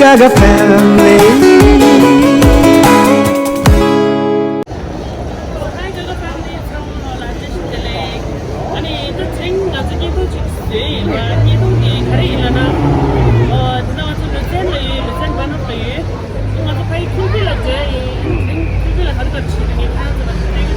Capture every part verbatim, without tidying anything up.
Gaga family. Hi Gaga family, ཚང་མ་ལ་བཀྲ་ཤིས་བདེ་ལེགས། ཨ་ནི་ད་ཐེངས་ང་ཚོ་བརྙན་ཐུང་ཅིག་བཟོས་ཡིན་པ། བརྙན་ཐུང་དེ་ག་རེ་ཡིན་ལབ་ན། ཨ་དེ་ན་ང་ཚོ་ལུ་ཙན་ལ་ཡོད། ལུ་ཙན་སྦ་ནབ་ལ་ཡོད། ང་ཚོ་ཕ་ཡི་ཁུལ་པི་ལ་འགྲོ་ཡིན། ཐེངས་ཁུལ་པི་ལ་ག་རེ་ག་རེ་བྱེད་ཀྱི་ཡིན་ཁྱེད་རང་ཚོ་ལ་སྟོན་གྱི་ཡིན།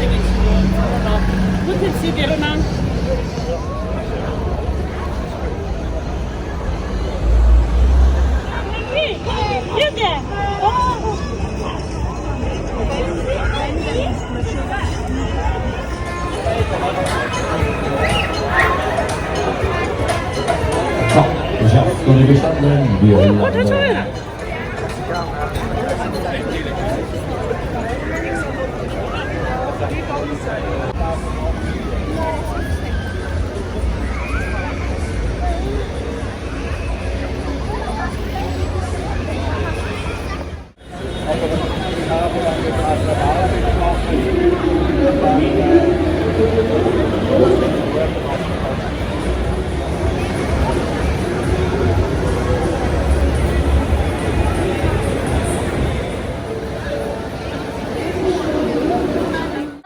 ཚང་མ་ལ་མུ་མཐུད་གཟིགས་བསྡད་རོགས་གནང་།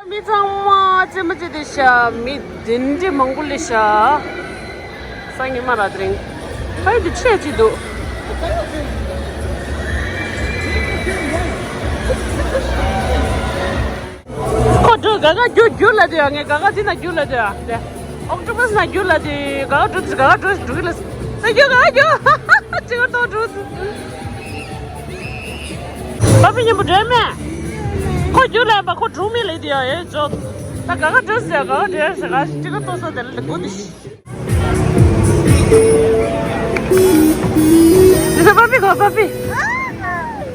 མི་ཚང་མ་རྩེད་མོ་རྩེ་དེ་ཤ། མི་དེ་འདྲ་མང་པོ་སླེབས་ཤག་སང་ཉིན་མ་ར་དེ་རིང་། ཕ་ཡི་དེ་ཆེ་ཅིག་འདུག་ཁོ་འགྲོ། ག་ག་རྒྱུག་རྒྱུག་ལ་དེ་ཡ། ངས་ག་ག་འདི་ན་རྒྱུག་ལ་དེ་ཡ། དེ་ཨོག་ཊོ་པས་ན་རྒྱུག་ལ་དེ། ག་ག་འགྲོ། ག་ག་འགྲོ་འགྲོ་གི་ལ། ད་རྒྱུག་ག་ག་རྒྱུག་ཅི་ག་ཏོ་འགྲོ། པ་པི་མཉམ་པོ་འགྲོ་མེད། ཁོ་རྒྱུག་ལ་ཡིན་པ། ཁོ་འགྲོ་མེད་ལ་དེ་ཡ། ཨེ་ཇོ། ད་ག་ག་འགྲོ་ཟེར། ག་ག་འགྲོ་ཟེར། ག་ཅི་ག་ཏོ་ས་དེ་ལ་དེ་གོ་དེ་ཤི། དེ་ས་པ་པི་གོ་པ་པི།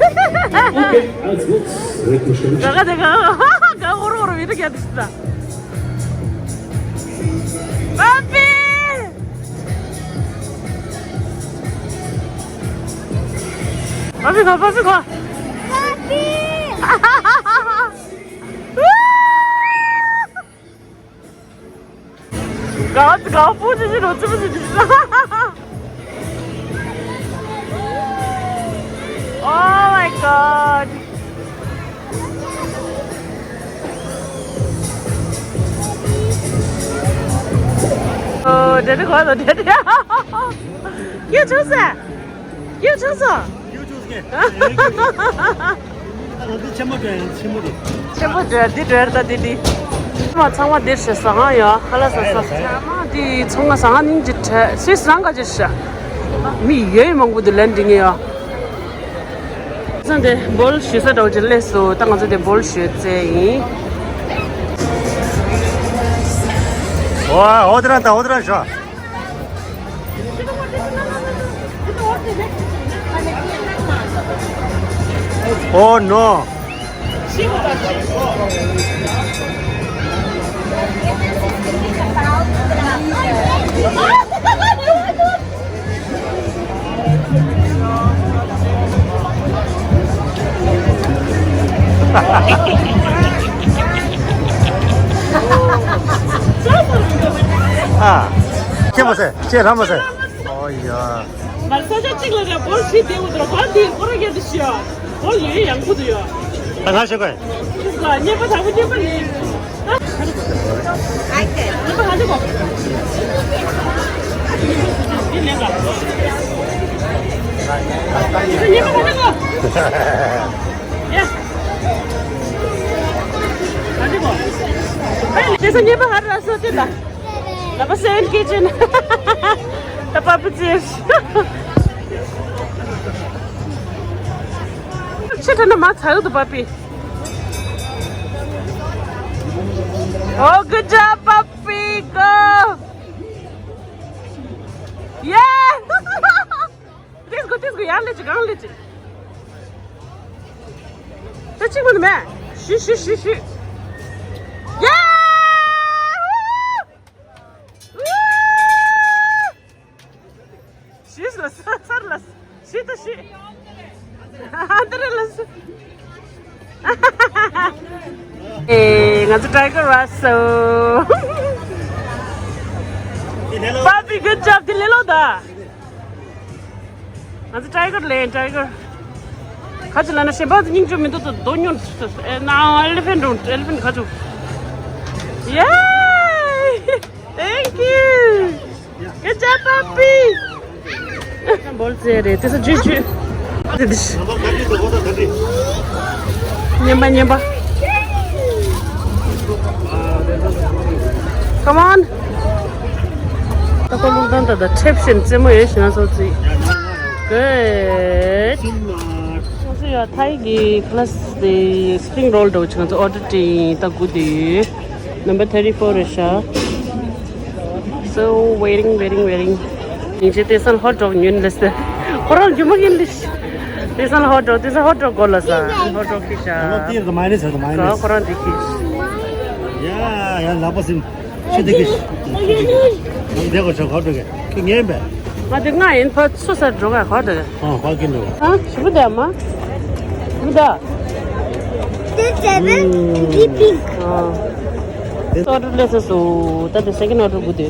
Okay, that's good. Great question. ག་ག་དེ་ག་ག་ག་འོར་འོར་བི་དུ་ག་དེ་ས། པ་པི། པ་པི་གོ། པ་པི་གོ། པ་པི། ག་ག་པོ་ཅི་ཅི་རོ་ཅི་པོ་ཅི་ཅི། Oh my god. Oh, daddy got the daddy. You choose that. You choose that. ང་ཚོ་ཆེན་པོ་འགྲོ་ཡང་ཆེན་པོ་རེད། ཆེན་པོ་འགྲོ་ཡ་འདི་འགྲོ་ཡ་ད་འདི་འདི། མ་ཚང་མ་འདིར་ཞེ་ས་ང་ཡ་ཧ་ལ་ས་ས། ཚང་མ་འདི་ཚང་མ་ས་ང་ནིང་ཅི་ཁྲ་སུས་རང་ག་ཅི་ཤ། མི་ཡོད་མང་པོ་འདི་ལན་འདི་ངེ་ཡ། ཚང་འདི་བོལ་ཞུ་ས་འདྲ་བོ་ཅི་སླེབས་སོ། ད་ང་ཚོ་འདི་བོལ་ཞུ་རྩེ་ཡིན། ཨོ་ཨོ་དེ་ར་ད་ཨོ་དེ་ར་ཤ། Oh no! ཨ། ཁྱེད་མ་ཟེར། ཁྱེད་རང་མ་ཟེར། ཨོ་ཡ། མར་ས་ཆ་གཅིག་ལ་ར་བོར་ཞིག་བསྡད་འོ་དོ། བར་འདི་སྐོར་ར་རྒྱག་ཏུ་ཤི་ཡ། བོར་ཡོད་ཡང་ཁུ་དུ་ཡོད། ད་ང་ཤོད་གོ། ཁུ་ག་གཉེར་པ་དང་པོ་གཉེར་པ་ལས། གཉེར་པ་ག་འདི་གོ། འདི་ལེན་ག། གཉེར་པ་ག་འདི་གོ། ཡ། ག་འདི་གོ། ཨེ་ལེ་ས་གཉེར་པ་ཧར་ར་སོ་ཏི་ད། ལ་པ་སེན་ཀི་ཅན། ད་པ་པི་ཙིར། ཆེ་ཐ་ན་མ་ཚ་གི་འདུག་པ་པི། Oh, good job, puppy. Go. Yeah. This go, this go. ཡར་ལེ་ཅི་གང་ལེ་ཅི། ད་གཅིག་པོ་ནི་མེད། ཤི་ཤི་ཤི་ཤི། Yeah. ཤི་ལ་ས་སར་ལ་ཤི་ད་ཤི། ཨ་ཏི་རེ་ལ་ས། ཨེ་ང་ཚོ་ཊའི་གར་ར་སོ། Puppy, good job. དེ་ལེ་ལོ་ད། ང་ཚོ་ཊའི་གར་ལེན་ཊའི་གར། ཁ་ཅིག་ལ་ན་ཞེན་པ་སྙིང་རྗེ་མི་འདུག་ཏོ་རྡོ་ཉོན། ཨེ་ན་elephant རུ་elephant ཁ་ཅིག་ཡེ། Good job, puppy. འབོལ་ཙེ་རེད་དེ་ས་ཇུས་ཇུས། དེ་དེ་ཤི། ཉན་པ་ཉན་པ། Come on. ད་ཁོ་ལུག་ཏང་ད་ད་ཁྲེབ་བཞིན་རྩེད་མོ་ཡོད་ཤི་ན་སོ་ཙི། Good. སོ་ཡ་ཐའི་གི་ཁ་ལ་སི་དེ་spring roll འདྲ་བོ་ཆང་ཚོ་order དྲིན་ད་གུ་དེ། Number thirty four རེད་ཤག So waiting, waiting, waiting. ཉིན་ཅིག་དེ་སང་hot dog ཉོན་ལེ་སྟེ། ཁོ་རང་རྒྱུ་མ་ཡིན་ལེ། དེ་སང་hot dog, དེ་སང་hot dog གོ་ལ་ས། Hot dog ཁི་ཤ། ཁོ་ཁོ་རང་དེ་ཁི་ཤ། ཡ་ཡ་ལག་པ་སིམ། ཤི་དེ་ཁི་ཤ། དེ་གོ་ཆོ་ཁོ་དེ་གི་ཁི་ངན་པས། ང་དེ་ང་ཡིན་ཕ་ཚོ་ས་འགྲོ་ག་ཁོ་དེ། ཨ་ཁོ་ཁི་འགྲོ། ཨ་ཞི་བུ་དེ་མ། ཞི་བུ་དེ། དེ་ཚེ་བེ་ཇི་པིང་། ཨ། དེ་order ལེ་ས་སོ། ད་དེ་second order གུ་དེ།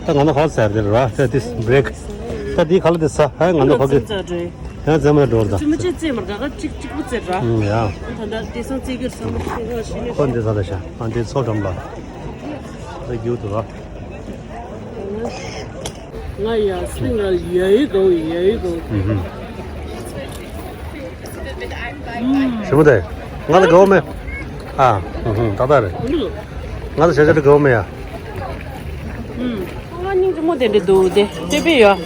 ད་ང་ནི་ཧོ་ཟེར་དེ་ར་ད་དེ་break ད་དེ་ག་ལ་དེ་ས་ཧ་ང་ནི་ཧོ་གི་ཡང་རྫ་མ་འགྲོ་ད། ཙི་མ་ཅེ་ཙེ་མར་ད་ག་ཅིག་ཅིག་པུ་ཙེ་ར། ཡ། ད་ད་དེ་སང་ཙེ་གི་ས་མ་ཤེས་ར་ཤེས་ནི། ཁོ་འདི་ས་ད་ཤ་ཨ་འདི་ཚོ་འགྲམ་ལ་ད་རྒྱུ་དུ་ར། ང་ཡ་spring roll ཡ་ཡི་གོ་ཡ་ཡི་གོ། ཞི་མོ་དེ། ང་ལ་དགའ་བོ་མེད། ཨ། ཧུང་ཧུང་ཏག་ཏག་རེད། ང་ལ་བྱ་བྱ་དེ་དགའ་བོ་མེད་ཡ། ང་སྙིང་རྗེ་མོ་དེ་འདྲ་འདུག་དེ་ལྟོས་པས་ཡོད།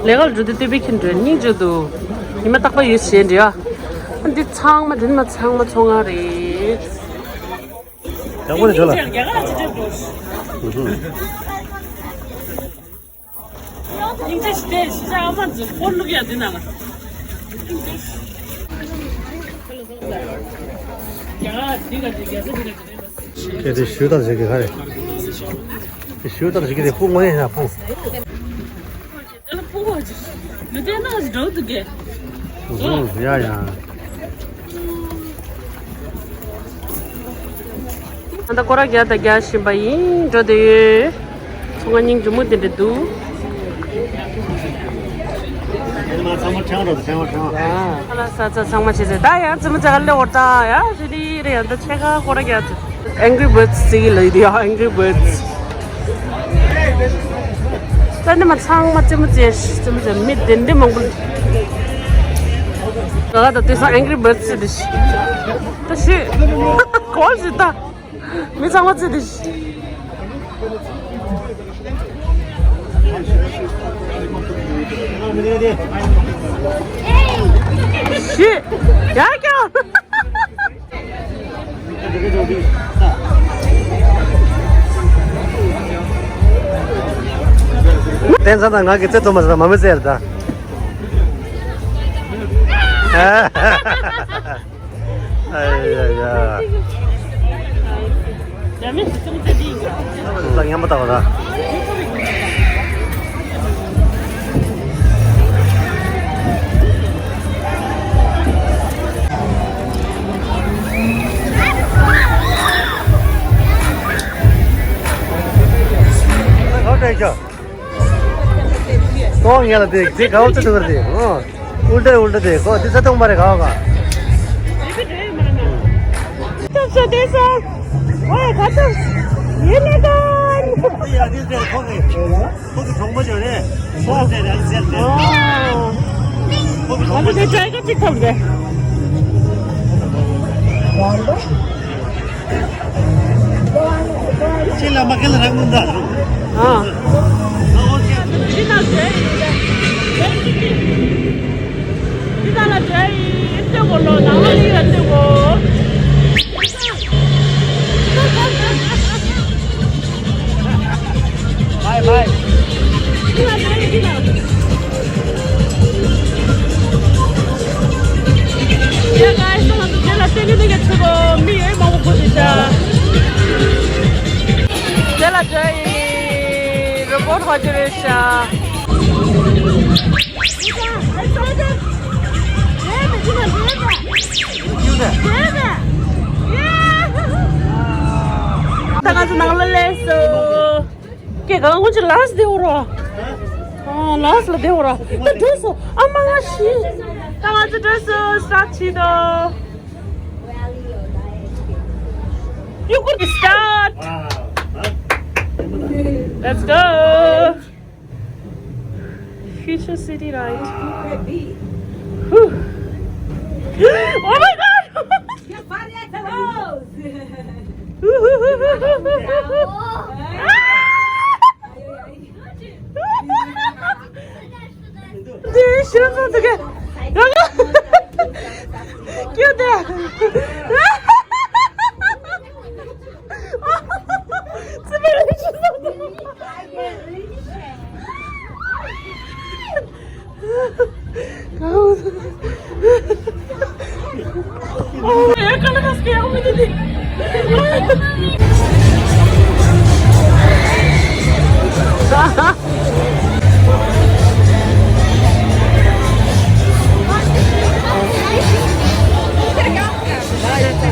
ལས་ཀ་ལ་འགྲོ་དུས་ལྟོས་པས་ཁྱིམ་འགྲོ་སྙིང་རྗེ་འདུག་ཉི་མ་རྟག་པར་ཡོད་ཞེས་འདྲི་ཡ། འདི་ཚང་མ་འདི་མ་ཚང་མ་ཚོང་ང་རེད། ཡག་པོ་རེད་ཇོ་ལགས། ཁྱེད་དེ་ཞུ་དང་ཞིག་གི་ཁ་རེད། དེ་ཞུ་དང་ཞིག་གི་རེད་སྤུ་ངོ་ཡིན་ན་སྤུ། ཡ་ཡ། ད་སྐོར་ར་རྒྱག་ད་རྒྱག་བཞིན་པ་ཡིན་འགྲོ་དེ་ཡོད། ཚོང་ཁང་སྙིང་རྗེ་མོ་དེ་འདྲ་འདུག་ཚང་མ་ཁྲེང་རོ་ཁྲེང་བ་ཁྲེང་བ། ཁ་ལག་ཟ་ཚ་ཚང་མ་བྱེད་ཚེ་ད་ཡང་ཙི་མ་ཙི་ག་ལེ་འོར་ད་ཡ་ཞི་ལི་རེ་ཡང་ད་ཕྱེད་ཀ་སྐོར་ར་རྒྱག་ཚེ། Angry Birds ཟེར་གི་ལ་ཡི་དེ་ཡ་Angry Birds། ད་འདི་མ་ཚང་མ་རྩེད་མོ་རྩེ་རྩེད་མོ་རྩེ་མི་བདེ་བདེ་མང་པོ། ད་ད་དེ་སང་Angry Birds ཟེར་དེ་ཤི། ད་ཤི། གོལ་ཟེར་ད། མི་ཚང་མ་རྩེ་དེ་ཤི། ཤི། ཡ་ཀྱང་། བསྟན་འཛིན་དང་ང་གི་རྩེ་ཐོ་མ་ཟ་མ་མི་ཟེར་ད། ཨ་ཡ་ཡ། ད་མི་སུ་ཙམ་ཙེ་དེ་ཡིན། ད་ངན་པ་ལྟ་བ་ད། གཏོང་ཡ་ལ་དེ་དེ་གའོ་ཙི་ཐུག་ར་དེ། ཨོ། ཨུལ་ཏ་ཨུལ་ཏ་དེ་གོ་དེ་ས་ཐོང་པ་རེ་གའོ་ག་ཐབས་ས་དེ་ས། ཨོ་ཡ་ག་ཐབས། ཡེ་ནེ་གན། ཡ་དེ་དེ་ཁོ་གི། ཁོ་གི་གྲོང་པ་ཅོ་རེད། ཁོ་དེ་རེད་ཟེར་ཏེ། ཨོ། ཁོ་གི་གྲོང་པ་ཅོ་རེད། ཅིག་ཐོབ་རེད། ཁྱེད་ལ་མ་ཁེལ་རང་གུན་ད། ཨ། འདི་ན་ཟེར་ཡིན་ད། འདི་ན་ལ་ཟེར་ཡིན་ལྟོས་གོ་ལོ་ནང་ལ་ཡིན་ལ་ལྟོས་གོ། བའི་བའི། ཡ་guys, ང་ཚོ་དེ་ལ་སྟོན་གི་འདུག་ག་ཚོད་གོ་མི་ཡོད་མང་པོ་བུད་ཤག་དེ་ལ་འགྲོ་ཡི་རོ་བོ་ཊི་ཧོ་ཅི་རེད་ཤག་ད་ང་ཚོ་ནང་ལ་སླེབས་སོང་། ང་ཚོ་ལཱསི་ལ་བསྡད་ཡོད་ར། ཨ། ལཱསི་ལ་བསྡད་ཡོད་ར། ད་འགྲོ་སོང་། ཨ་མ་ང་ཤི། ད་ང་ཚོ་འགྲོ་སོང་། སི་ཊར་ཊི་བྱེད་དོ། You could start. Let's go. Future city ride. Whew. Oh my God! འདི་ཤི་སོང་ཟེར་གི། ཡ་ཡ། ཁྱོད་དེ། ཙི་པི་རེ་ཤི་སོང་ཟེར།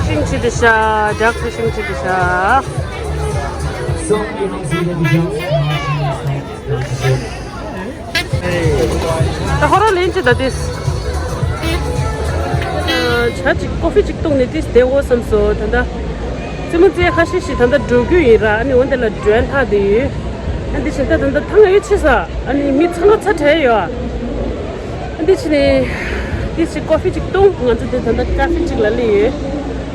Fishing བྱེད་དེ་ཤ། duck fishing བྱེད་དེ་ཤ། ད་ཧོ་ར་ལེན་ཅི་ད་དེས། ཇ་ཅིག་ཀོ་ཕི་ཅིག་བཏུང་ནས་དེས་བསྡད་འོ་བསམ་སོང་། ད་ལྟ་རྩེད་མོ་རྩེ་ཁ་ཤས་ཤིག་ད་ལྟ་འགྲོ་རྒྱུ་ཡིན་ར། ཨ་ནི་འོ་འདི་ལ་འགྲོ་ལྷག་དེ་ཡོད། ཨ་འདི་བྱས་ད་ད་ལྟ་ཐང་ཡོད་ཆེ་ས། ཨ་ནི་མི་ཚང་མ་ཚ་དྲགས་ཡོད། ཨ་འདི་བྱས་ནས་དེས་ཅིག་ཀོ་ཕི་ཅིག་བཏུང་། ང་ཚོ་དེ་ད་ལྟ་ཀ་ཕི་ཅིག་ལ་སླེབས་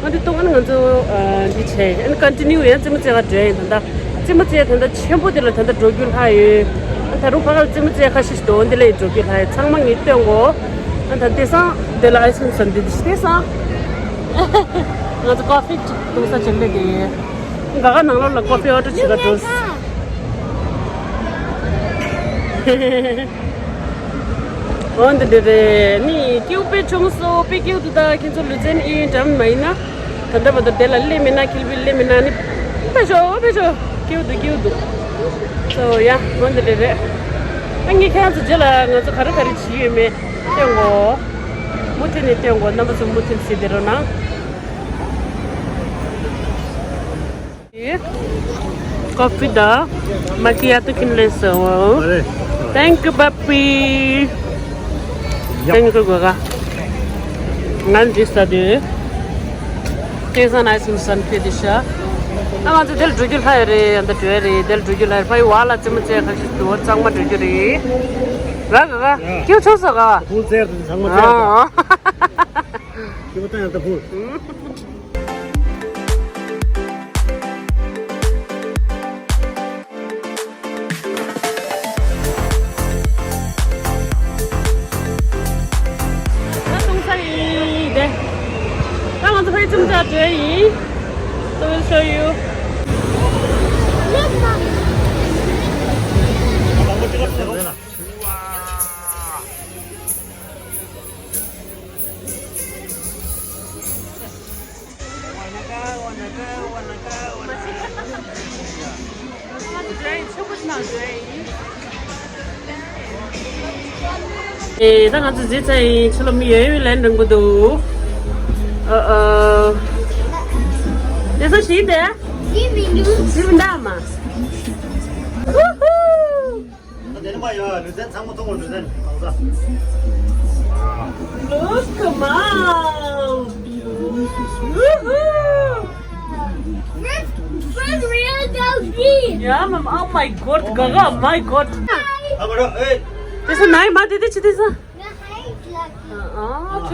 ཡོད། ཨ་འདི་བཏུང་། ཨ་ནི་ང་ཚོ་ཨ་འདི་བྱས། ཨ་ནི་ཀོན་ཊི་ནིའུ་ཡང་རྩེད་མོ་རྩེ་ག་འགྲོ་ཡིན། ད་ལྟ་རྩེད་མོ་རྩེ་ད་ལྟ་ཆེན་པོ་དེ་ལ་ད་ལྟ་འགྲོ་རྒྱུ་ལྷག་ཡོད། ཨ་ད་རུང་ཕ་ག་ལ་རྩེད་མོ་རྩེ་ཁ་ཤས་ཤིག་འདུག་འདི་ལ་ཡི་འགྲོ་རྒྱུ་ལྷག་ཡོད། ཚང་མ་ངས་སྟོན་གོ། ཨ་ད་དེང་སང་དེ་ལ་ཨའི་སི་ཁི་རིམ་ཟ་འདི་འདི་དེང་སང་ང་ཚོ་ཀོ་ཕི་ཅིག་བཏུང་ས་ཅིག་སླེབས་ཀྱི་ཡིན། ག་ག་ནང་ལོགས་ལ་ཀོ་ཕི་ཨོ་ཌར་བྱེད་ག་འགྲོ། འོ་འདི་འདྲ་རེད། ནི་སྐྱིད་པོ་དཔེ་བྱུང་སོང་། དཔེ་སྐྱིད་འདུག་ད་ཁྱེད་ཚོ་ལུས་རྩལ་ཨེ་འདྲ་མ་ཡིན་ན། ད་ལྟ་བར་དུ་དེ་ལ་སླེབས་མེད་ན། ཁེལ་བི་སླེབས་མེད་ན་ནི། དཔེ་ཤོ་དཔེ་ཤོ་སྐྱིད་འདུག་སྐྱིད་འདུག་སོ་ཡ། འོ་འདི་འདྲ་རེད། ཨ་ངས་ཁྱེད་རང་ཚོ་རྗེས་ལ་ང་ཚོ་ག་རེ་ག་རེ་བྱེད་ཡོད་མེད་སྟོན་གོ། མུ་མཐུད་ནས་སྟོན་གོ། རྣམ་པ་ཚོ་མུ་མཐུད་ནས་གཟིགས་བསྡད་རོགས་གནང་། ཀོ་ཕི་དང་མ་ཀི་ཡ་ཏོ་ཁྱེར་སླེབས་སོང་། Thank you, puppy. Thank you, Gaga. ང་འདི་ཟ་དུས་དེང་སང་ཨའི་སི་ཁི་རིམ་ཟ་ནས་ཕེབས་དུས་ཤ། ཨ་ང་ཚོ་དེར་འགྲོ་རྒྱུ་ལྷག་ཡོད་རེད། ཡ་ད་འགྲོ་ཡ་རེད། དེར་འགྲོ་རྒྱུ་ལྷག་ཡོད། ཕ་ཡུལ་བ་ལ་རྩེད་མོ་རྩེ་ཁ་ཤས་འདུག་གཙང་མ་འགྲོ་རྒྱུ་རེད། ག་ག་ག་ཡ། ཁྱེད་ཚོ་ཟ་ག་བ། བུ་རྩེ་ཡ་ད་ཚང་མ་རྩེ་ཡ་ད། ཨ། ཁྱེད་པ་ད་ཡ་ད་བུ། ད་གཏོང་ས་ཡིན་དེ། ད་ང་ཚོ་ཕ་ཡུལ་ཙམ་ཙམ་འགྲོ་ཡིན། So we'll show you. ཨེ། ད་ང་ཚོ་གཟིགས་ཚར་ཡིན། ཕྱི་ལོགས་མི་ཡོད་ཡོད་ལན་རིང་པོ་འདུག་ཨ་ཨ། དེ་ཚོ་ཞིག་དེ། ཞིག་མི་འདུག་ཞིག་མི་འདུག་མ། ཝུ་ཧུ། ད་དེ་ནི་མ་ཡོད། ལུས་རྩལ་ཚང་མ་མཐོང་བ། ལུས་རྩལ་གང་ཟག Look, mom. Woohoo. First, first real dog breed. Yeah, mom. Oh my God, Gaga, my God. This is nice, ma. Did you this? Ah,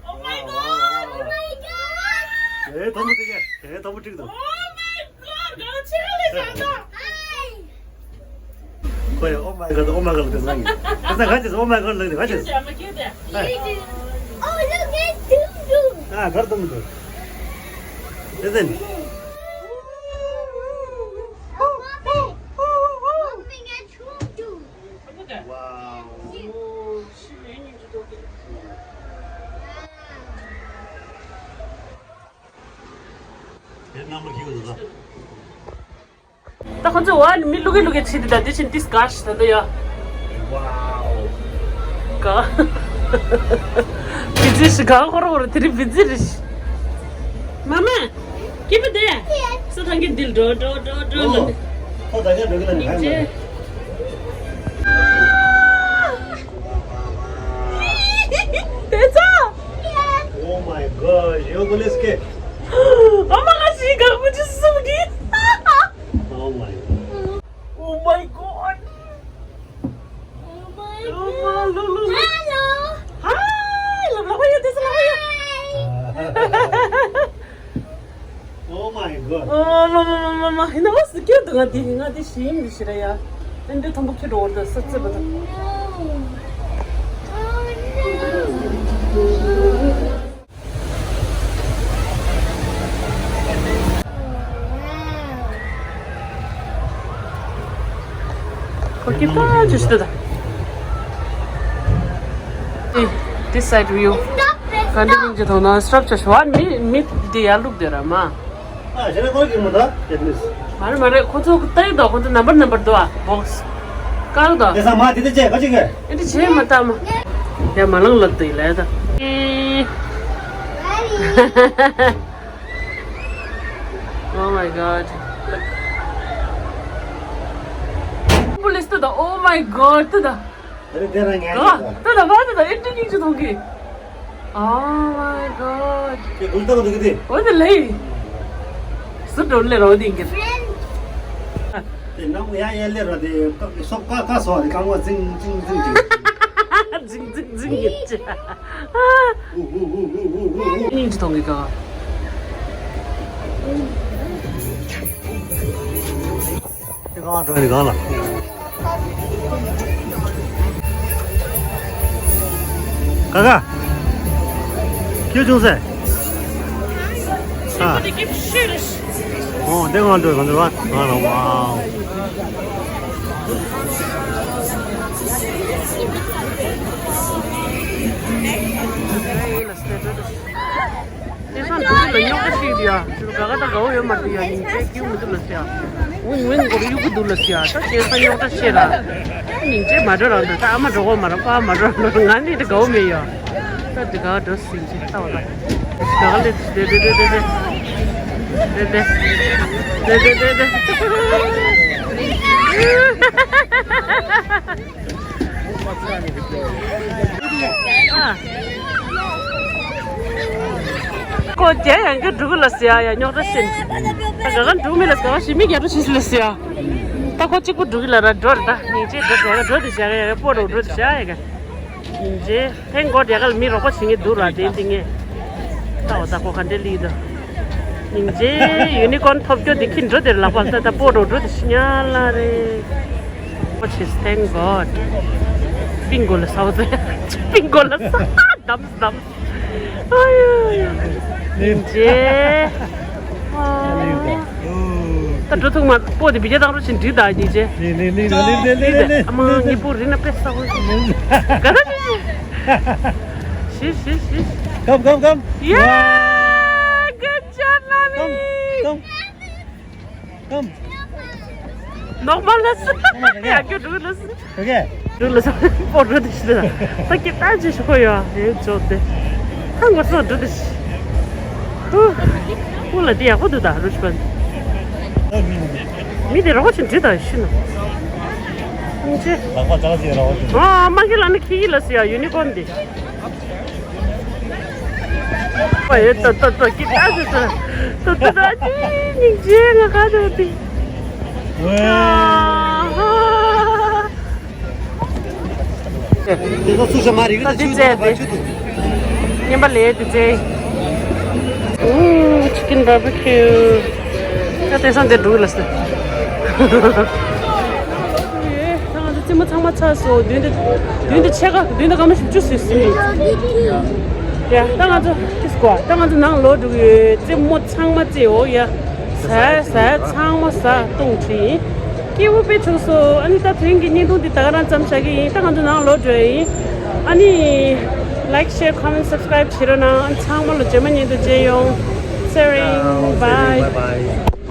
Oh my God! Oh my God! ཁོ་ཡང་Oh my God, Oh my God ལབ་དེ་ལབ་ཡིན། ཁ་སང་ག་ཅེས་Oh my God ལབ་དེ་ག་ཅེས། Oh, look, it's Dum Dum. ཨ་གར་དུམ་དུ། དེ་ཟིན། Oh, mommy. Mommy, it's Dum Dum. Wow. ད་ཁོ་ཚོ་བ་ནི་མི་ལུག་གི་ལུག་གི་ཆི་དེ་ད་དེ་ཆེན་ཏིས་ག་ཤི་ད་ད་ཡ། ཝའོ། ག་བི་ཛི་ཤི་ག་ཁོ་རོ་རོ་དེ་རི་བི་ཛི་རི་ཤི། མ་མ། ཀི་པ་དེ། སོ་ཐང་གི་དིལ་འགྲོ་འགྲོ་འགྲོ་འགྲོ་ལ། ཨོ། ཁོ་ད་ག་འགྲོ་གི་ལ་ནི་ཧ་མ་རེད། དེ་ཚོ། Oh my god, yo con es que. ཨ་མ་ང་ཞིག་ག་མུ་ཅི་སུ་གི། Oh my god. Oh my god. Oh my god. Hello. Hi, love, love you, this love you. Oh my god. Oh, mama, mama, mama. Ina was cute. Ngati, ngati shim shiraya. And the tumbu kid order such a bit. Okay, pa, just the. This side view. Continue to the stop just one me, me, the look there, ma. ཨ་ཞེ་ན་ཁོ་གི་མོ་ད་ཡེ་ནིས། མ་རེད་མ་རེད། ཁོ་ཚོ་ལྟ་ཡི་འདུག་ཁོ་ཚོ་ནམ་པར་ནམ་པར་འདུག་ཨ། བོགས་དཀར་འདུག་དེ་ས་མ་དེ་དེ་ཅེ་ག་ཅིག་གི་ཨེ་འདྲ་བྱེད་མ་ལྟ་མ། ཡ་མ་ལང་ལབ་འདུག་ལས་ད། Oh my god. Police ཏུ་ད། Oh my god ཏུ་ད། ཨ་རེ་དེ་རང་ངན་ག་ད་ད་བ་ད་ད་ཨེ་འདྲ་སྙིང་རྗེ་མཐོང་གི Oh my god. དེ་གུལ་ཏག་འདུག་གི་དེ། འོ་དེ་ལེ། སུ་འགྲོ་ལེ་རོ་དེ་གི་དེ་ནམ་ཡ་ཡ་ལེ་རོ་དེ་སོག་ཀ་ཀ་སོ་དེ་རྐང་བ་ཛིང་ཛིང་ཛིང་ཛིང་། ཛིང་ཛིང་ཛིང་ཡེ་ཅེ། སྙིང་རྗེ་མཐོང་གི་ག་དེ་གང་ལ་འགྲོ་ཡིན་གང་ལ། ཀ་ཀ་ཁྱོད་བྱུང་ཟེ། ཨ། ཨོ་འདི་གང་འགྲོ་གང་འགྲོ་བ་གང་ལ་ཝའོ། དེང་སང་འགྲོ་རྒྱུ་ལ་རྙོག་དྲ་ཞིག་འདུག་ཡ། ཅིག་ག་ག་ད་དགའ་བོ་ཡོད་མ་རེད་ཡ། སྙིང་རྗེ་སྐྱིད་མི་འདུག་ལ་ཟེར་ཡ། ཝིན་ཝིན་གོ་རུ་གཡུག་གི་འདུག་ལ་ཟེར་ཡ། ད་དེང་སང་རྙོག་དྲ་ཤེས་ར། སྙིང་རྗེ་མ་འགྲོ་རང་འདུག་ད་ཨ་མ་འགྲོ་གོ་མ་ར་པ་མ་འགྲོ་རང་འདུག་ང་ནི་དེ་དགའ་བོ་མེད་ཡ། ད་དེ་ག་འགྲོ་སྲིད་ཅིག་ལྟ་བ་ད། ག་ག་ལེ་དེ་དེ་དེ་དེ་དེ་དེ་དེ་དེ་དེ་དེ། ཁོ་རྒྱ་ཡང་གི་འབྲུག་ལ་ཟེར་ཡ་རྙོག་དྲ་ཞིག་ད་ག་ག་འབྲུག་མི་ལ་ཟེར་བ་ཞི་མི་རྒྱ་རུ་ཞིག་ལ་ཟེར་ཡ། ད་ཁོ་གཅིག་པུ་འབྲུག་ལ་ར་འགྲོ་རེད་ད་སྙིང་རྗེ་འགྲོ་བྱ་ག་འགྲོ་དེ་བྱ་ག་ཡ་ག་སྤོ་རོ་འགྲོ་དེ་བྱ་ཡ་ག་སྙིང་རྗེ། ཧེང་གོ་རྒྱ་གར་མི་རོགས་པ་བྱེད་ངེས་འདུག་ར་དེ་འདི་ངས་ལྟ་བ་ད་ཁོ་ག་འདྲ་ལི་ད། སྙིང་རྗེ། ཡུ་ནི་ཀོན་ཐོབ་རྒྱུ་དེ་ཁྱི་འགྲོ་དེར་ལག་པ་ལྟ་ད་སྤོ་རོ་འགྲོ་དེ་ཤི་ཉ་ལ་རེད། What is thank God. པིང་གོ་ལ་སའོ་ཟེར། པིང་གོ་ལ་ས་དམ་དམ། ཨ་ཡ་ཡ། སྙིང་རྗེ། ད་འགྲོ་ཐུག་མ་སྤོ་དེ་བི་ཇ་དང་རུ་ཆེན་འདྲི་ད་ཡིན་རྗེ། ཨ་མ་ངེ་པོ་རི་ན་པེ་ས་བོ། ག་ད་ཞི་ཞི་ཞི། Come, come, come. Yeah. Good job, mommy. Come, come. Come. ནོག་མ་ལ་སི། ཡ་ཁྱོད་འགྲུག་ལ་སི། Okay. འགྲུག་ལ་སི། པོ་འགྲོ་དེ་ཤི་ད། ད་ཀྱི་ད་ཅི་ཤི་ཁོ་ཡོ། ཡོད་ཅོ་དེ། ད་ངོ་སོ་འགྲོ་དེ་ཤི། ཧུ། ཧུ་ལ་དེ་ཡག་པོ་འདུག་ད་རུ་ཤི་པན། མི་དེ་རོགས་ཆེན་འདྲི་ད་ཤི་ན། ཨིན་ཅི། ལག་པ་ཅག་ཅིག་རོགས་ཆེན། ཨ་མ་གི་ལ་ནི་ཁི་གི་ལ་སི་ཡ་ཡུ་ནི་ཀོན་དེ། པ་ཡོད་ཏོ་ཏོ་ཏོ་ཀི་ཏ་ཏོ་ཏོ་ཏོ་ཏོ་ཏོ་ཨ་ཅི་སྙིང་རྗེ་ང་ག་ཏོ་ཏི། དེ་ཚོ་སུ་ཞིག་མ་རིག་ད་ཅི་ཚེ་དེ། ཉན་པ་ལས་དེ་ཚེ། ཨུམ། chicken barbecue. ད་དེང་སང་དེ་འགྲོ་གི་ལ་སི། ད་ང་ཚོ་རྩེད་མོ་ཚང་མ་ཚར་སོང་། མདུན་དུ་མདུན་དུ་ཕྱེད་ཀ་མདུན་དུ་སྐར་མ་བཞི་བཅུ་ཟིན་ཟིན་འདུག་ཡ་ད་ང་ཚོ་ཏིས་ཀོ་ད་ང་ཚོ་ནང་ལོག་འགྲོ་གི་ཡོད། རྩེད་མོ་ཚང་མ་རྩེ་འོ་ཡ། ཟ་ཟ་ཚང་མ་ཟ་བཏུང་བྱས་ཡིན། སྐྱིད་པོ་དཔེ་བྱུང་སོང་། ཨ་ནི་ད་དོན་གྱི་བརྙན་ཐུང་འདི་ད་ག་རང་མཚམས་བཞག་གི་ཡིན། ད་ང་ཚོ་ནང་ལོག་འགྲོ་ཡིན། ཨ་ནི་like, share, comment, subscribe བྱེད་རོགས་གནང་། ཨ་ནི་ཚང་མ་ལ་རྗེས་མ་བརྙན་ཐུང་མཇལ་ཡོང་། ཚེ་རིང་། Bye. Bye bye.